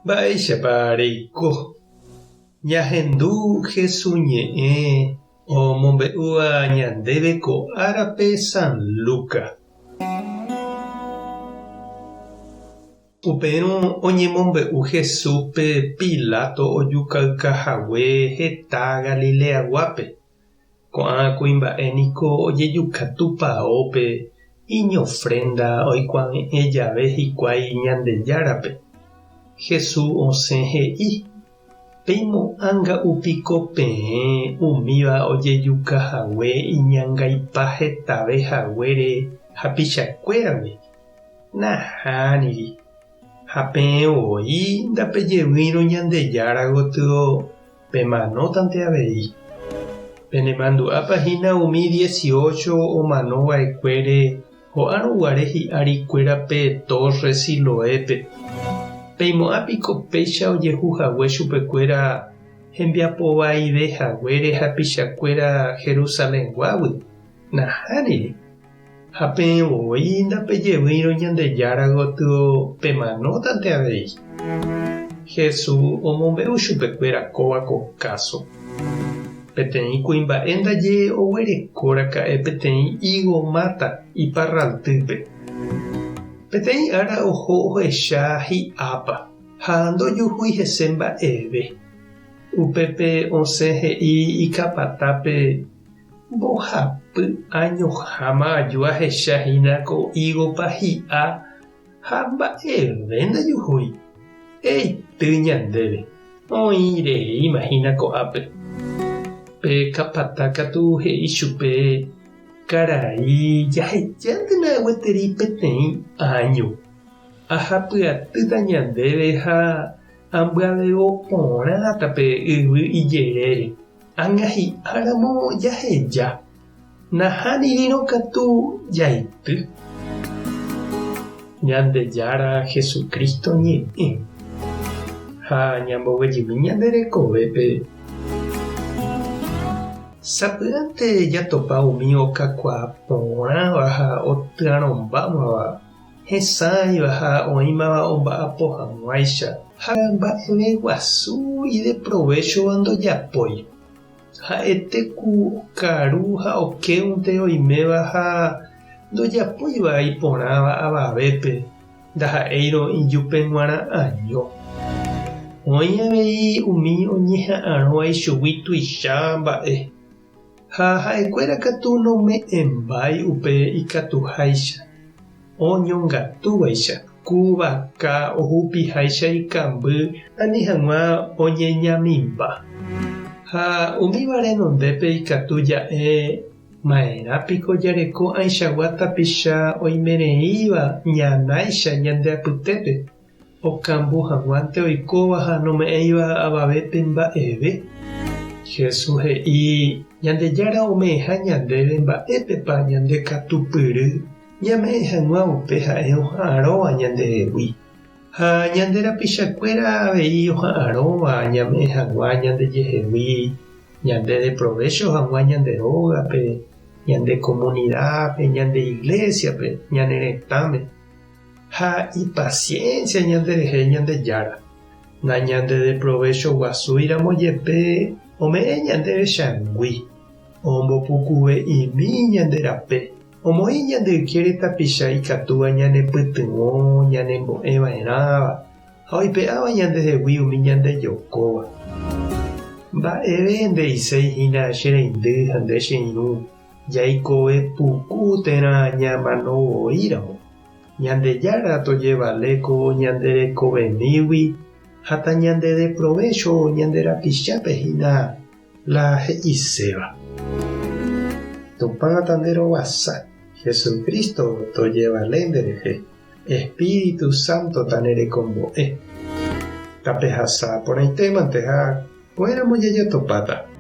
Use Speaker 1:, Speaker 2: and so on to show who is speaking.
Speaker 1: Mba'éichapa reiko? Ñahendu Hesu ñe'ẽ omombe'úva ñandéve ko árape San Luca. Upérõ oñemombe'u Jesúspe Pilato ojukauka hague heta Galileaguápe. Ko'ã kuimba'e niko ojejuka tupaópe iñofrénda oikuave'ẽ jave hikuái Ñandejárape. Jesús osẽ he'i, Peimo'ã nga'u piko peẽ umíva ojejuka hague iñangaipa hetave haguére hapichakuéragui? Nahániri. Ha peẽ voi ndapejevýirõ Ñandejára gotyo pemanótante avei. Penemandu'ápa hína umi dieciocho omano va'ekuére ho'árõ guare hi'ári kuéra pe tórre Siloépe? Peimo'ã piko péicha ojehu hague chupekuéra hembiapo vaive haguére hapichakuéra Jerusalenguágui? Nahániri. Ha peẽ voi ndapejevýirõ Ñandejára gotyo pemanótante avei. Jesús omombe'u chupekuéra kóva ko káso. Peteĩ kuimba'e ndaje oguereko raka'e peteĩ ígo máta iparraltýpe. Peteĩ ára oho ohecha hi'ápa ha ndojuhúi hese mba'eve. Upépe osẽ he'i ikapatápe Mbohapy añoháma aju ahecha hína ko ígopa hi'a ha mba'eve ndajuhúi. Eity ñandéve, oĩ reíma hína ko'ápe. Pe kapata katu he'i chupe, Karai, jahechántena gueteri peteĩ áño. Ahapyatýta ñandéve ha ambyavevo porãta pe yvy ijerére. Ág̃a hi'áramo jaheja, nahánirĩrõ katu jaity. Ñandejára Jesucristo ñe'ẽ ha ñamboguejymi ñande rekovépe. Sapy'ánte jatopa umi okakuaa porãva ha otyarõmbámava hesãiva ha oĩmava omba'apo hag̃uáicha, ha mba'eve guasu ideprovéchova ndojapói. Ha'ete ku okaru ha okéunte oiméva ha ndojapóiva iporãva avavépe, ndaha'éirõ ijupe g̃uarã año. Oĩ avei umi oñeha'arõva ichugui tuicha mba'e. Ha ha'ekuéra katu nome'ẽmbái upe ikatuháicha, oñongatúvaicha, ku vaka ohupiháicha ikamby ani hag̃ua oñeñamimba. Ha umíva renondépe ikatu ja'e ma'erã piko jareko ãichagua tapicha oimereíva ñanáicha ñande apytépe, Okambu hag̃uánte oikóva ha nome'ẽiva avavépe mba'eve. Jesús he'i Ñandejára ome'ẽha ñandéve mba'épepa ñande katupyry ñame'ẽ hag̃ua upe ha'e oha'arõva ñandehegui. Ha ñande rapichakuéra avei oha'arõva ñame'ẽ hag̃ua ñandejehegui ñande deprovécho hag̃ua ñande rógape, ñande komunidápe, ñande iglésiape, ñane retãme. Ha ipasiénsia ñanderehe Ñandejára, nañandedeprovecho guasúiramo jepe ome'ẽ ñandéve changui, ombopukuve'imi ñande rape, omoĩ ñande ykére tapicha ikatúva ñanepytyvõ ñanembo'e va'erãva ha oipe'áva ñandehegui umi ñandejokóva. Mba'eve nde'iséi hína che reindy ha nde che irũ Jaikove puku térã ñamano voíramo, Ñandejára tojevale ko ñande rekovemígui ha tañandedeprovécho ñande rapichápe hína la he'iséva. Tupã tanderovasa, Jesucristo tojevale nderehe, Espíritu Santo tanerekombo'e. Tapehasa porãitémante ha ko'ẽramo jajatopáta.